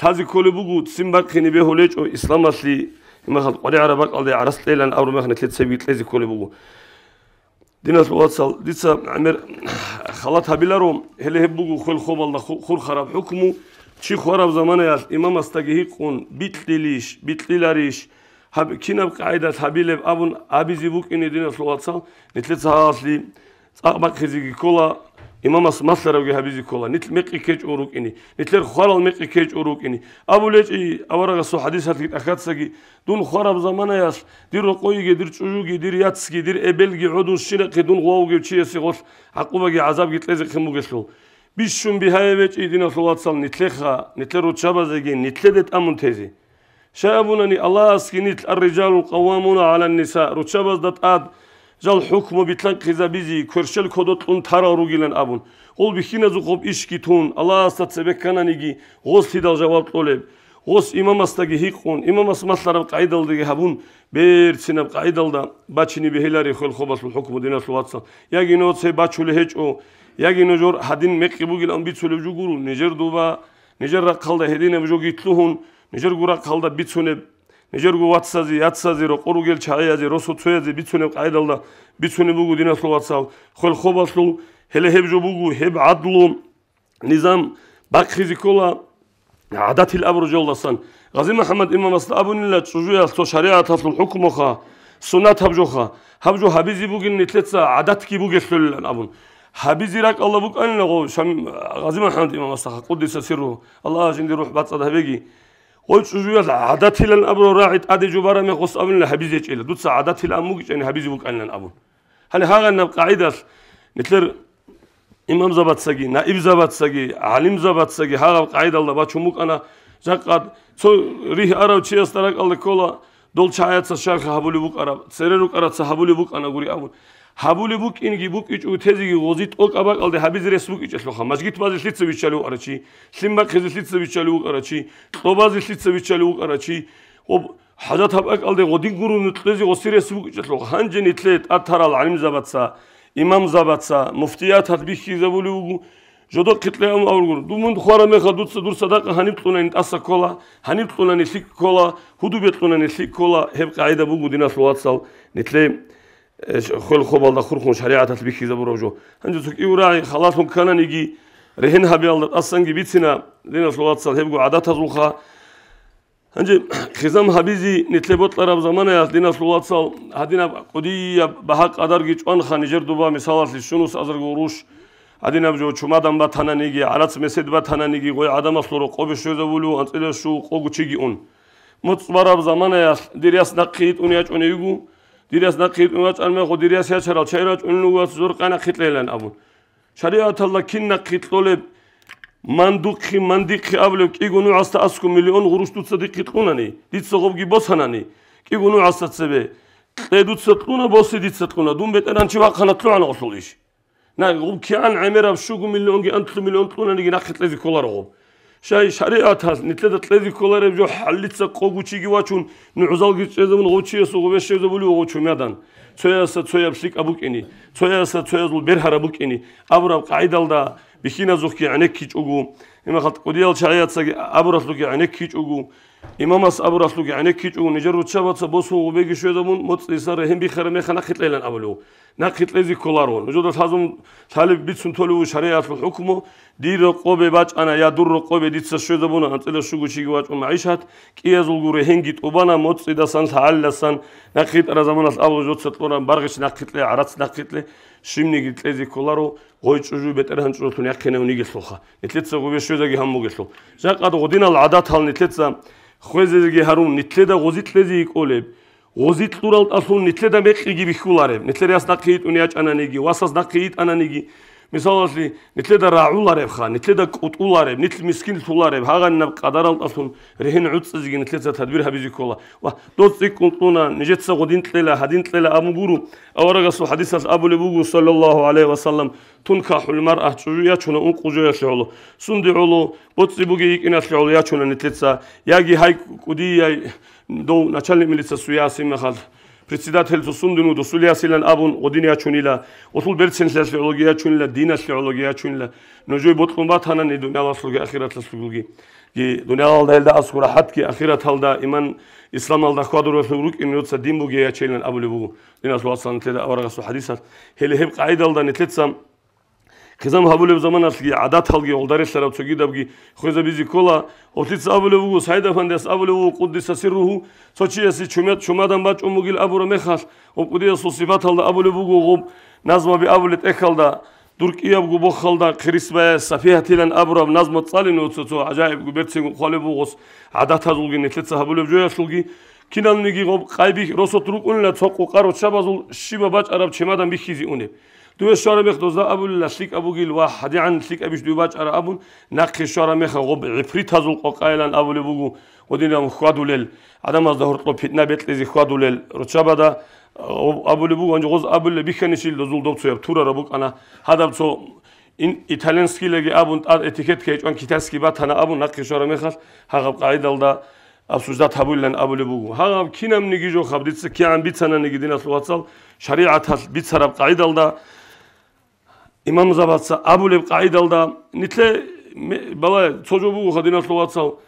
лъазе кколеб буго, ццин бахъине бегьулечӀо исламалъе, имахал къваригӀараб бакӀалде гӀарац кьейилан абураб мехалъ нилъер цебеги кьезе кколеб буго. Диналъул вацал, дица гӀемер халат гьабиларо, гьеле гьеб буго хвел хобалда ху-, хурхараб хӀукму, чи хвараб заманаялъ имамасдаги гьикъун, бикьилищ, бикьиларищ, гьаб-, кинаб къагӀидалъ гьабилеб абун абизе букӀине, диналъул вацал, нилъеца гьалалъе цӀакъ бахъизеги ккола, имамас малъарабги гьабизе ккола, нилъ мекъи ккечӀого рукӀине, нилъер хварал мекъи ккечӀого рукӀине. АбулечӀи аварагасул хӀадисалъги тӀахьацаги, дун хвараб заманаялъ дир рокъойги, дир чӀужуги, дир яцги, дир эбелги гӀодун щирахъе дун гъвав вугев чиясе гъолъ гӀакъубаги гӀазабги кьезехъин бугелъул. Бищун бигьаяб гьечӀи, диналъул вацал, нилъеха, нилъер руччабазеги, нилъеде тӀамун тезе. Щай абунани, Аллагьасги нилъ: «Ар-рижалу къаввамуна гӀалан-ниса», руччабазда тӀад жал хӀукму билълъанхъизабизе, кверщел кодо кьун тарал ругилан абун. Гъол бихьиназухъ гъоб ишги тун, Аллагьасда цебе ккананиги, гъос лъидал жаваб кьолеб? Гъос имамасдаги гьикъун, имамас малъараб къагӀидалдаги гьабун, берцинаб къагӀидалда бачине бегьилари хвел хобалъул хӀукму, диналъул вацал. Яги нуж цебе бачулеб гьечӀо, яги нужер гьадин мекъи бугилан бицулеб жо гуро, нижер дуба, нижер рахъалда гьединаб жоги лъугьун, нижерго рахъалда бицунеб, нижерго вацазе, яцазе, рокъор ругел чагӀиязе, росуцоязе бицунеб къагӀидалда бицунеб буго, диналъул вацал, хвел хобалъул. Гьеле гьеб жо буго, гьеб гӀадлу низам бахъизе ккола гӀадатил абураб жолдасан. Гъази МухӀаммад имамасда абунила, чӀужуялъ цо шаригӀаталъул хӀукмуха, суннатаб жоха, гьаб жо гьабизе бугин нилъеца гӀадатги бугелъулилан абун. Гьабизе ракӀалда букӀанила гъов Шам-, Гъази МухӀаммад имамасдаха, къуддиса сирру, Аллагьас жиндир рухӀ бацӀцӀад гьабеги. Гъой чӀужуялъ гӀадатилан абураб рагӀи тӀаде жубараб мехалъ абунила гьабизе гьечӀила, дуца гӀадатилан мугичӀани гьабизе букӀанилан абун. Гьале гьагъанаб къагӀидалъ нилъер имамзабацаги, наибзабацаги, гӀалимзабацаги гьагъаб къагӀидалда бачун букӀана. Жакъа цо ригь арав чиясда ракӀалда ккола, дол чагӀияца щайха гьабулеб букӀараб, цере рукӀараца гьабулеб букӀана гури абун. Гьабулеб букӀинги букӀичӀого тезеги гъози тӀокӀаб бакӀалде гьабизе рес букӀичӀелъулха. Мажгит базе лъица биччалев вукӀарав чи, лъим бахъизе лъица биччалев вукӀарав чи, кьо базе лъица биччалев вукӀарав чи, гъоб хӀажат гьаб бакӀалде гъодин гурони кьезе гъоси рес букӀичӀелъул. Гьанже нилъее тӀад тарал гӀалимзабаца, имамзабаца, муфтияталъ бихьизабулев вуго, жодохъе кье абун абургур. Ду мун хвараб мехалъ дуца дур садакъа гьаниб кьунани тӀаса ккола, гьаниб кьунани лъикӀ ккола, гьудубе кьунани лъикӀ ккола, гьеб къагӀида буго, диналъул вацал, нилъее, э, хвел хобалда хурхун шаригӀаталъ бихьизабураб жо. Гьанже цо кӀиго рагӀи халалъун ккананиги, регьен гьабиялда тӀасанги бицина, диналъул вацал, гьебго гӀадатазулха. Гьанже хизам гьабизе нилъе бокьараб заманаялъ, диналъул вацал, гьадинаб кӀудияб багьа-къадарги чӀванха нижер дуба, мисалалъе, щунус азарго гъурущ, гьадинаб жо чумадан батананиги, гӀарац месед батананиги, гъой гӀадамалъул рокъобе щвезабулев анцӀила щуго къого чиги ун. МуцӀ бараб заманаялъ дир яс нахъе йитӀун ячӀуней йиго, дир яс нахъе йитӀун вачӀар мехалъ дир яс ячарал чай рачӀунел вуго, зор къай нахъе кьейилан абун. ШаригӀаталда кин нахъе кьолеб, ман духъе, ман дихъе абулеб, кӀиго нугӀасда аскӀоб миллион гъурущ дуца дихъе кьунани, дица гъобги босанани, кӀиго нугӀасда цебе, кье дуца кьуна, босе дица кьуна, дун бетӀеран чи вахъана, лъугӀана гъолъул иш. На, гъоб кигӀан гӀемераб щуго миллионги анлъу миллион кьунаниги нахъе кьезе кколаро гъоб. Щай шаригӀаталъ нилъеда кьезе кколареб жо, хӀаллица къого чиги вачун, нугӀзалги чӀезабун гъов чиясул гъобе щвезабулев гъов чумадан, цоясда цояб лъикӀаб букӀине, цоясда цоязул бергьараб букӀине абураб къагӀидалда бихьиназухъги гӀенеккичӀого, имахалъ кӀудиял чагӀияцаги абуралъухъги гӀенеккичӀого, Имамас абуралъулги гӀенеккичӀого, нижер руччабаца босун гъубеги щвезабун, моцӀиса регьен бихараб мехалъ нахъе кьейилан абулев. Нахъе кьезе кколаро. Нужеда лъазун лъалеб бицун толев вуго шаригӀаталъул хӀукму, дир рокъобе бачӀана я дур рокъобе дица щвезабуна анцӀила щуго чиги вачӀун магӀишат, кӀиязулго регьенги тӀубана моцӀидасан лъагӀалиласан, нахъе йитӀараб заманалъ абула жоца кьураб баргъич нахъе кье, гӀарац нахъе кье, щибниги кьезе кколаро, гъой чӀужу бетӀергьан чӀужулъун яхъинав нигелъулха. Нилъеца гъубе щвезаги гьаммугелъул. Жакъа гъодинал гӀадатал нилъеца хвезеги гьарун, нилъеда гъози кьезе йикӀолеб. Гъози кьуралдалъун нилъеда мекъиги бихьулареб. Нилъер яс нахъе йитӀун ячӀананиги, васас нахъе йитӀананиги, мисалалъе, нилъеда рагӀуларебха, нилъеда кӀутӀулареб, нилъ мискин лъулареб, гьагъанинаб къадаралдалъун регьен гӀуцӀизеги нилъеца тадбир гьабизе ккола. Ва дос цӀикӀкӀун кьуна, нижеца гъодин кьела, гьадин кьела абун гуро. Аварагасул хадисалъ абулеб буго, саллаллагьу гӀалайгьи ва саллам, тункахӀул маръа, чӀужу ячуна ункъо жоялъе гӀоло. Сунде гӀоло, боцӀи бугей йикӀиналъе гӀоло ячуна нилъеца, яги гьай кӀудияй дов начальник милициясул ясимахал, председательцо сундун вуго досул ясилан абун гъодин ячунила, гъолъул берцинлъиялъе гӀологи ячунила, диналъе гӀологи ячунила. Нужее бокьун батанани дуниялалъулги ахираталъулги. Ги дуниялалда гьелда аскӀура хӀатги, ахираталда иман, исламалда хьвадуралъув рукӀин, нужеца дин бугей ячейилан абулеб буго. Диналъул вацал, нилъеда аварагасул хадисалъ. Гьеле гьеб къагӀидалда нилъеца хъизан гьабулеб заманалъги, гӀадаталги, гъолдарелъараб цогидабги хвезабизе ккола. Гъолъица абулеб буго, СагӀид-афандияс абулеб буго, къуддиса сирругьу, цо чиясе чумад-, чумадан бачӀун бугил абураб мехалъ, гъоб кӀудиясул сипаталда абулеб буго, гъоб назмаби абулеб тӀехьалда, дур кӀиябго бохалда, хирисбаяс сафигьатилан абураб назма цӀалин, цо-цо гӀажаибго берцинго хъвалеб бугос, гӀадатазулги нилъеца гьабулеб жоялъулги, киналниги гъоб къайби росот рукӀунила цо къукъа руччабазул щибаб бачӀараб чемадан бихьизе унеб. Дуе щвараб мех дозда абулила, лъикӀаб бугил ва гьадигӀан лъикӀабищ дуе бачӀара абун, нахъе щвараб меха гъоб гӀипритазул къокъайилан абулеб буго, гъодинаб хьвадулел, гӀадамазда гьоркьоб питна бекьизе хьвадулел руччабада, а, абулеб буго, гьанже гъоз абулеб бихьанищил дозул доб цояб турараб букӀана, гьадаб цо ин-, итальянскилаги абун тӀад этикетка гьечӀван китайский батана абун нахъе щвараб мехалъ, гьагъаб къагӀидалда обсуждать гьабулилан абулеб буго. Гьагъаб кинабниги жо хаб дица кигӀан бицананиги, диналъул вацал, шаригӀаталъ бицараб къагӀидалда, имамзабаца абулеб къагӀидалда, нилъе ме-, балай, цо жо бугоха, диналъул вацал,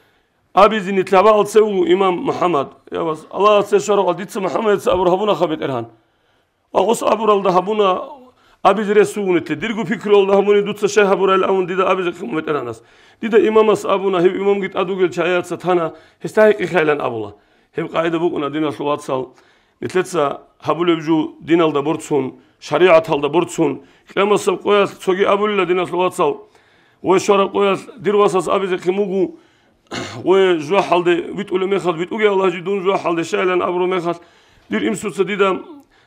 абизе нилъ гьабаал цевуго имам МухӀаммад. Я вас, Аллагьас цеве щварав, дица МухӀаммадица абур гьабунаха БетӀергьан. Ва гъос абуралда гьабуна, абизе рес вугун нилъе. Дирго пикруялда гьабуни, дуца щай гьабурайилан абун дида абизе хъин БетӀергьанас. Дида имамас абуна, гьев имамги тӀад вугел чагӀияца тана, гьесда гьикъихъайилан абула. Гьеб къагӀида букӀуна, диналъул вацал, нилъеца гьабулеб жо диналда борцун, шаригӀаталда борцун, къиямасеб къоялъ цоги абулила, диналъул вацал, гъой щвараб къоялъ дир васас абизе хъин буго, гъой жужахӀалде витӀулеб мехалъ, витӀуге Аллагь жи дун жужахӀалде щайилан абураб мехалъ, дир имсуца дида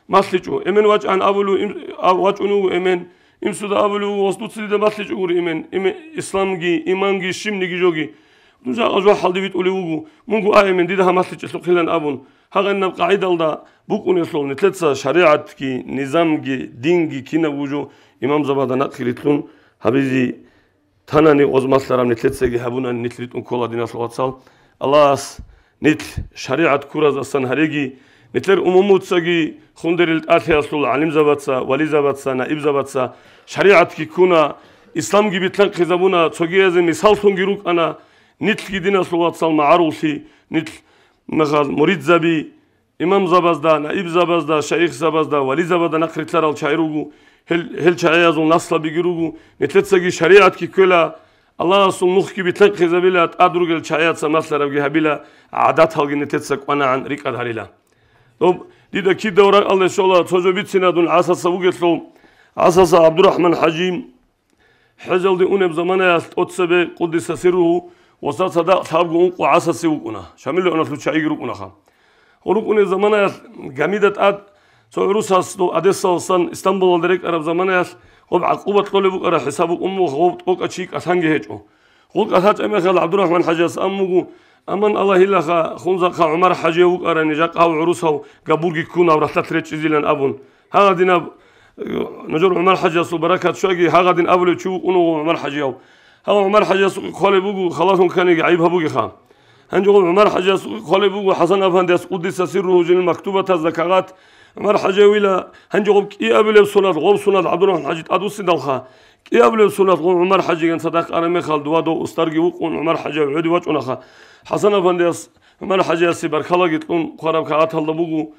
малъичӀо. Эмен вачӀан абулев им-, а, вачӀунев вуго эмен. Имсуда абулев вуго, вас дуца дида малъичӀо гури эмен, име-, исламги, иманги, щибниги жоги. Дун жакъа жужахӀалде витӀулев вуго, мунго а эмен, дида гьаб малъичӀелъухъилан абун. Гьагъанаб къагӀидалда букӀунелъул нилъеца шаригӀатги, низамги, динги кинабго жо имамзабада нахъе рилълъун гьабизе танани, гъоз малъараб нилъецаги гьабунани нилъ ритӀун ккола, диналъул вацал. Аллагьас нилъ шаригӀат ккуразасан гьареги, нилъер умумуцаги хундерил тӀалъиялъул гӀалимзабаца, вализабаца, наибзабаца шаригӀатги ккуна, исламги битлъанхъизабуна, цогиязе мисаллъунги рукӀана, нилъги, диналъул вацал, магӀаруллъи, нилъ мехалъ муридзаби, имамзабазда, наибзабазда, шайихзабазда, вализабазда нахърилълъарал чагӀи руго, гьел, гьел чагӀиязул наслабиги руго, нилъецаги шаригӀатги кквела, Аллагьасул нухги битлъанхъизабила, тӀад ругел чагӀияца малъарабги гьабила, гӀадаталги нилъеца кӀванагӀан рикӀкӀад гьарила. Доб дида кидав ракӀалде щола, цо жо бицина дун ГӀасаса вугелъул, ГӀасаса ГӀабдурахӀман хӀажи, ХӀезалде унеб заманаялъ тӀоцебе къуддиса сирругьу ва цадахъ лъабго ункъо ГӀасасе вукӀуна, Шамил рагӀуналъул чагӀиги рукӀунаха. Гьел рукӀунеб заманаялъ гамида тӀад цо гӀурусас дов Одессаласан Истамбулалде рекӀараб заманаялъ гъоб гӀакъуба кьолеб букӀараб хӀисаб букӀун буго, гъоб тӀокӀав чи кӀалъанги гьечӀо. Гъул кӀалъачӀеб мехалъ ГӀабдурахӀман хӀажияс абун буго, аман Аллагьилаха хунзахъа ГӀумар хӀажияв вукӀарани, жакъа гьав гӀурусав габурги ккун гьав ралъдалъ речӀчӀизилан абун. Гьагъадинаб, э, нужер ГӀумар хӀажиясул баракат щваги, гьагъадин абулев чи вукӀун вуго ГӀумар хӀажияв. Гьав ГӀумар хӀажиясухъе хъвалеб буго, халалъун кканиги гӀайиб гьабугеха. Гьанже гъоб ГӀумар хӀажиясухъе хъвалеб буго ХӀасан афандияс, къуддиса сирругьу, жинил мактубатазда кагъат ГӀумар ХӀажиявила гьанже гъоб кӀиабилеб сунат, гъоб сунат ГӀабдурахӀман ХӀажи тӀадвуссиндалха, кӀиабилеб сунат гъоб ГӀумар ХӀажиган цадахъ араб мехалда ва дов устарги вукӀун ГӀумар ХӀажияв гӀоди вачӀунаха. ХӀасан афандияс ГӀумар ХӀажиясе баркалаги кьун хъвараб кагъаталда буго,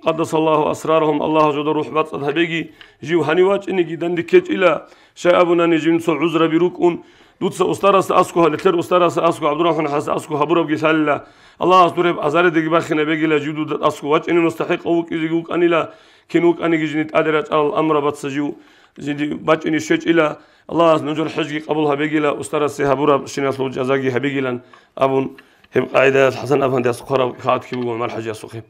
къаддасаллагьу асрарагьум, Аллагьас жодор рухӀ бацӀцӀад гьабеги, жив гьанив вачӀинеги данде ккечӀила, щай абунани жинца гӀузраби рукӀун, дуца устарасда аскӀо гьа-, нилъер устарасда аскӀо, ГӀабдурахӀман ХӀажиясда аскӀо гьабурабги лъалила, Аллагьас дур гьеб азаридеги бахинабегила жив дуда аскӀо вачӀине мустахӀикъав вукӀизеги вукӀанила, кин вукӀаниги жиндир тӀаде рачӀарал амрабаца жив жинди бачӀине щвечӀила, Аллагьас нужер хӀежги къабул гьабегила, устарасе гьабураб щиналъул жазаги гьабегилан абун, гьеб къагӀидаялъ ХӀасан афандияс хъвараб кагъатги буго ГӀумар ХӀажиясухъе.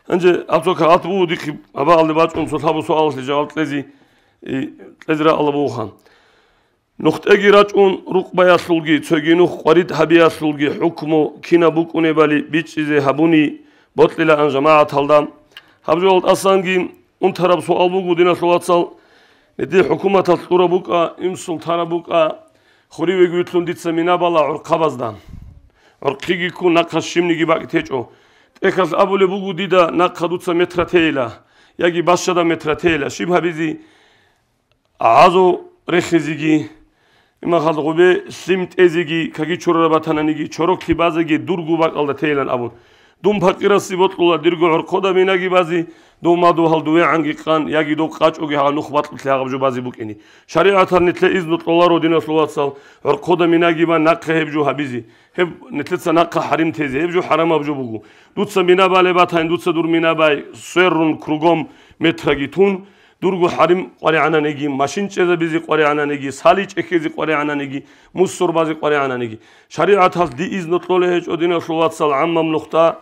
Гьанже гьаб цо кагъат буго дихъе гьабаалде бачӀун цо лъабго суалалъе жаваб кьезе, и, кьезе рагӀула бугоха. НухтӀеги рачӀун рукъбаялъулги, цоги нух къварид гьабиялъулги хӀукму кинаб букӀунебали бичӀчӀизе гьабуни бокьилаан жамагӀаталда. Гьаб жоялда тӀасанги унтараб суал буго, диналъул вацал, гьедин хӀукуматалъ кьураб букӀа, имсул тараб букӀа, хуривеги вилълъун дица мина бала гӀурхъабазда. ГӀурхъиги ккун, нахъа щибниги бакӀ течӀо. ТӀехьалъ абулеб буго дида, нахъа дуца метра тейила, яги бащада метра тейила, щиб гьабизе? ГӀазу рехизеги, имахал гъубе лъим тӀезеги, каги чурара батананиги, чороклъи базеги дурго бакӀалда тейилан абун. Дун пакъирасе бокьула дирго гӀорхъода минаги базе, дов мадугьал довегӀанги къан, яги дов къачӀоги гьагъа нух бакьулъи гьагъаб жо базе букӀине. ШаригӀаталъ нилъе изну кьоларо, диналъул вацал, гӀорхъода минаги бан нахъе гьеб жо гьабизе. Гьеб нилъеца нахъа хӀарим тезе, гьеб жо хӀарамаб жо буго. Дуца мина балеб батани, дуца дур мина бай, сверун кругом метраги тун, дурго хӀарим къваригӀананиги, машин чӀезабизе къваригӀананиги, сали чӀехьезе къваригӀананиги, мусор базе къваригӀананиги. ШаригӀаталъ ди изну кьолей гьечӀо, диналъул вацал, гӀаммаб нухда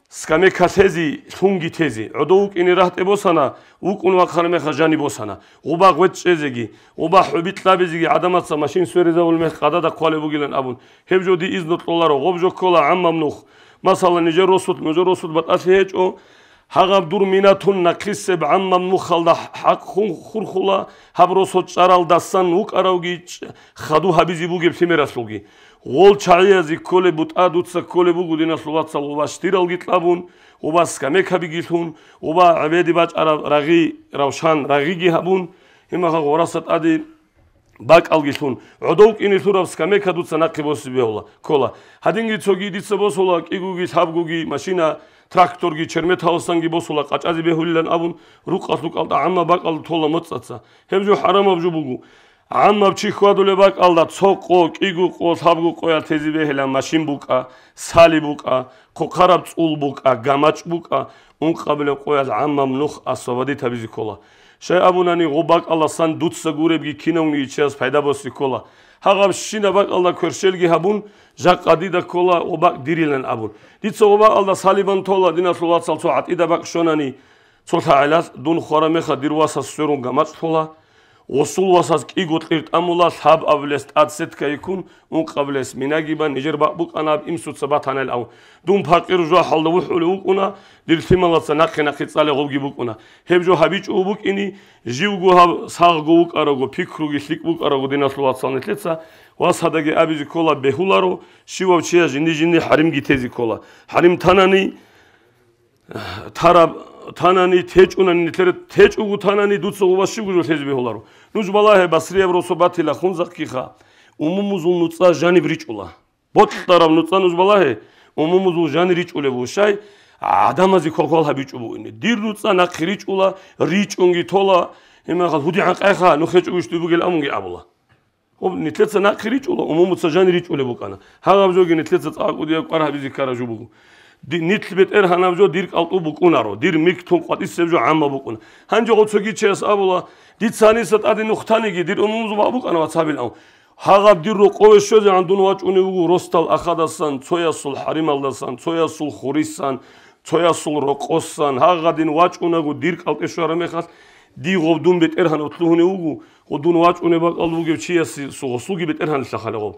скамейка лъезе, лъунги тезе. ГӀодов вукӀине рагьтӀе босана, вукӀун вахъараб мехалъ жаниб босана. Гъуба гъвечӀ чӀезеги, гъуба хӀуби кьабизеги гӀадамаца машин сверизабулеб мехалъ къадада хъвалеб бугилан абун, гьеб жо ди изну кьоларо, гъоб жо ккола гӀаммаб нух. Масала, нижер росулъ, нужер росулъ батӀалъи гьечӀо, гьагъаб дур мина тун нахъисеб гӀаммаб нухалда хӀакъ хун хурхула, гьаб росо чӀаралдасан вукӀаравги чӀ-, хаду гьабизе бугеб лъимералъулги. Гъол чагӀиязе кколеб бутӀа дуца кколеб буго, диналъул вацал, гъуба штиралги кьабун, гъуба скамейкабиги лъун, гъуба гӀебеде бачӀараб рагъи равшан, рагъиги гьабун, гьимаха гъораса тӀаде бакӀалги лъун, гӀодов кӀине лъураб скамейка дуца нахъе босе бегьула, ккола. Гьадинги цоги дица босула, кӀигоги, лъабгоги машина, тракторги, черметаласанги босула, къачӀазе бегьулилан абун, рукъалъ-рукъалда гӀамма бакӀалда тола моцӀаца. Гьеб жо хӀарамаб жо буго. ГӀаммаб чи хьвадулеб бакӀалда цо къо, кӀиго къо, лъабго къоял тезе бегьилан машин букӀа, сали букӀа, хъухъараб цӀул букӀа, гамачӀ букӀа, ункъабилеб къоял гӀаммаб нух освободить гьабизе ккола. Щай абунани, гъо бакӀаласан дуца гуребги кинавниги чияс пайда босе ккола. Гьагъабщина бакӀалда кверщелги гьабун, жакъа дида ккола гъо бакӀ дирилан абун. Дица гъо бакӀалда салибан тола, диналъул вацал, цо гӀатӀида бакӀ щонани, цо лъагӀелалъ дун хвараб мехалъ дир васас сверун гамачӀ лъола. Гъосул васас кӀиго кьир тӀамула, лъаб абулес тӀад сетка йиккун, ункъабилес минаги бан, нижер бакъ букӀана аб имсуца батанал ав. Дун пакъир жо хӀалда вухӀулев вукӀуна, дир лъималаца нахъе-нахъе цӀале гъобги букӀуна. Гьеб жо гьабичӀого букӀини, живго гьаб сагъго вукӀараго, пикруги лъикӀ букӀараго, диналъул вацал, нилъеца вас гьадаги абизе ккола, бегьуларо, щивав чияс жинди-жинди хӀаримги тезе ккола. ХӀарим танани, тараб танани, течӀунани, нилъер течӀого танани, дуца гъуба щибго жо лъезе бегьуларо. Нуж балагье, Басрияб росо батила хунзахъгиха, умумузул нуцӀа жаниб ричӀула. Бокьараб нуцӀа нуж балагье, умумузул жани ричӀулеб буго, щай гӀадамазе квалквал гьабичӀо бугони. Дир нуцӀа нахъе ричӀула, ричӀунги тола, гьимахал гьудигӀан къайха, нух гьечӀогищ дуй бугел амунги абула. Гьоб, нилъеца нахъе ричӀула, умумуца жани ричӀулеб букӀана. Гьагъаб жоги нилъеца цӀакъ кӀудияб кӀвар гьабизе ккараб жо буго. Ди-, нилъ бетӀергьанаб жо дир кӀалтӀу букӀунаро, дир микь тун къватӀисеб жо гӀамма букӀуна. Гьанже гъо цоги чияс абула, дица гьаниса тӀаде нух таниги, дир умумузул бакӀ букӀана вацабил ав. Гьагъаб дир рокъове щвезегӀан дун вачӀунев вуго росдал ахадасан, цоясул хӀарималдасан, цоясул хурисан, цоясул рокъосан, гьагъадин вачӀунаго дир кӀалтӀе щвараб мехалъ, дий гъоб дун бетӀергьанав лъугьунев вуго, гъо дун вачӀунеб бакӀал вугев чиясе гъосулги бетӀергьанлъа хъале гъоб.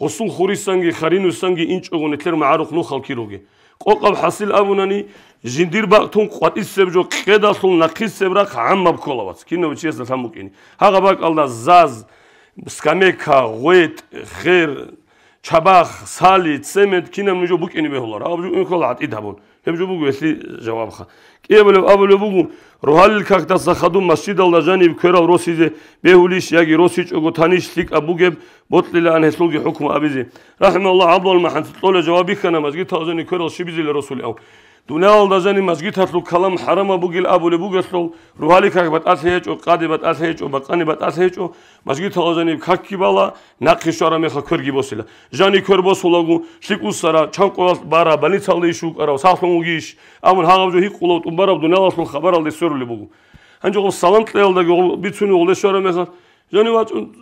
Гъосул хурисанги, харинусанги инчӀого нилъер магӀарухъ нухал кируге. Къокъаб хӀасил абунани, жиндир бакъ тун къватӀисеб жо къедалъул нахъисеб рахъ гӀаммаб ккола, вац, кинав чиясда лъан букӀине. Гьагъа бакӀалда заз, скамейка, гъветӀ, хер, чабах, сали, цемент кинаб нуж букӀине бегьулар. Абу жо ункъал гӀатӀид гьабун. Гьеб жо буго гьелъи жавабха. КӀиябулеб абулеб буго, рогьалил какдаса хадуб масжидалда жаниб кверал росизе бегьулищ яги росичӀого танищ лъикӀаб бугеб, бокьилаан гьелъулги хӀукму абизе. РахӀимагьуллагь, ГӀабдулла МахӀанцин кьола жаваб бихьана, масгидалда жаниб кверал щибизила росулев. Дуниялалда жаниб масгидалъул калам хӀарамаб бугил абулеб бугелъул, рогьалил как батӀалъи гьечӀо, къаде батӀалъи гьечӀо, бакъани батӀалъи гьечӀо, масгидалда жаниб какги бала, нахъе щвараб мехалъ кверги босила. Жаниб квер босулаго, лъикӀ усара, чанкъоялъ бара, больницалда иш вукӀарав, сахлъун вугищ? Абун гьагъаб жо гьикъулав тӀубараб дуниялалъул хабаралде сверулеб буго. Гьанже гъоб салам кьеялдаги гъоб бицунев гъолде щвараб мехалъ, жанив вачӀун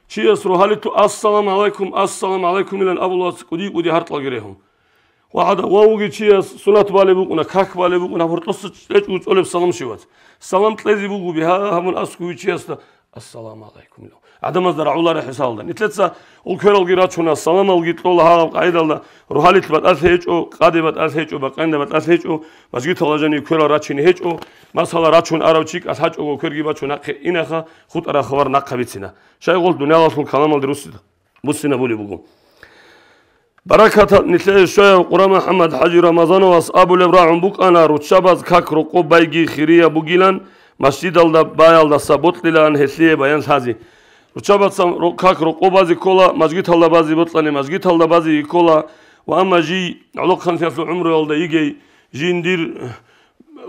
чияс рогьалилъу «Ассаламу гӀалайкум, ассаламу гӀалайкум» илан абулац кӀуди-кӀуди гьартӀалги регьун. Ва гӀада-, ва вуги чияс сунат балеб букӀуна, как балеб букӀуна, гьоркьоса чӀечӀого цӀолеб салам щивац. Салам кьезе буго, бигьа гьабун аскуги чиясда «Ассаламу гӀалайкум» илан. ГӀадамазда рагӀуларе хӀисалда. Нилъеца улквералги рачуна, саламалги кьола гьагъаб къагӀидалда, рогьалилъ батӀалъи гьечӀо, къаде батӀалъи гьечӀо, бакъанилъ батӀалъи гьечӀо, масгидалда жаниб кверал рачине гьечӀо, масала, рачун арав чи кӀалъачӀого кверги бачун нахъе инаха, хутӀараб хабар нахъа бицина. Шайгъулъ дуниялалъул каламалде русида, буссинабулеб буго. Баракатал нилъее щваяв КъурамухӀаммад ХӀажи Рамазановас абулеб рагӀун букӀана, руччабаз как рокъоб байги хирияб бугилан, масжидалда баялдаса бокьилаан гьелъие баян лъазе. Руччабацан ро-, как рокъоб базе ккола, масгидалда базе бокьани, масгидалда базе йиккола, ва амма жий гӀолохъанлъиялъул гӀумруялда йигей, жиндир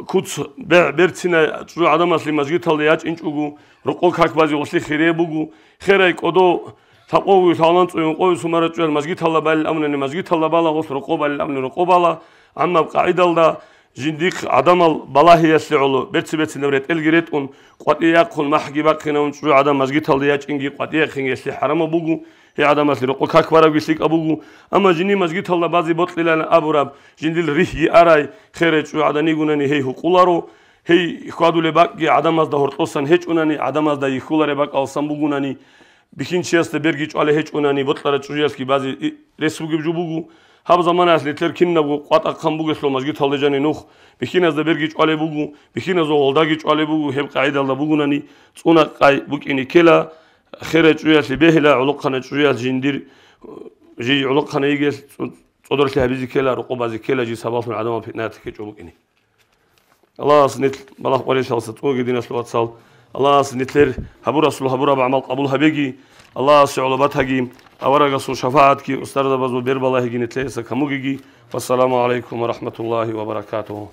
куц бегӀ берцинай чӀужугӀадамалъе масгидалде ячӀинчӀого, рокъо как базе гъолъи хире буго, херай кӀодо лъабкъовги лъаланцӀуе ункъове сумара чӀужуял масгидалда балел абунани, масгидалда бала, гъолъ рокъо балел абуни, рокъо бала. Амма къагӀидалда жиндихъ гӀадамал балагьиялъе гӀоло, берци-берцинаб ретӀелги ретӀун, къватӀие яхъун, махӀги бахъинавун чӀужугӀадан масгидалде ячӀинги къватӀиехъинги гьелъи хӀарамаб буго, гьей гӀадамалъе рокъо как барабги лъикӀаб буго. Амма жини масгидалда базе бокьилан абураб, жиндил рихьги арай, херай чӀужугӀадан йигунани гьей гьукъуларо, гьей хьвадулеб бакӀги гӀадамазда гьоркьосан гьечӀунани, гӀадамазда йихьулареб бакӀалсан бугунани, бихьинчиясда берги чӀвалей гьечӀунани, бокьараб чӀужуялъги базе и-, рес бугеб жо буго. Гьаб заманаялъ нилъер кинабго къватӀахъан бугелъул масгидалде жани нух, бихьиназда берги чӀвалей буго, бихьиназул гъолдаги чӀвалей буго, гьеб къагӀидалда бугунани, цӀуна къай букӀине ккела, херай чӀужуялъе бегьила, гӀолохъанай чӀужуялъ жиндир, жий гӀолохъанай йигелъ цӀу-, цӀодорлъи гьабизе ккела, рокъо базе ккела, жий сабаблъун гӀадамал питнаялъе ккечӀо букӀине. Аллагьас нилъ балагь къварилъалса цӀунаги, диналъул вацал. Аллагьас нилъер гьабурасул гьабураб гӀамал къабул гьабеги, Аллагьасе гӀоло батаги, аварагасул шафагӀатги, устарзабазул бербалагьиги нилъеца камугеги. Вассаламу гӀалайкум ва рахӀматуллагьи ва баракатугьу.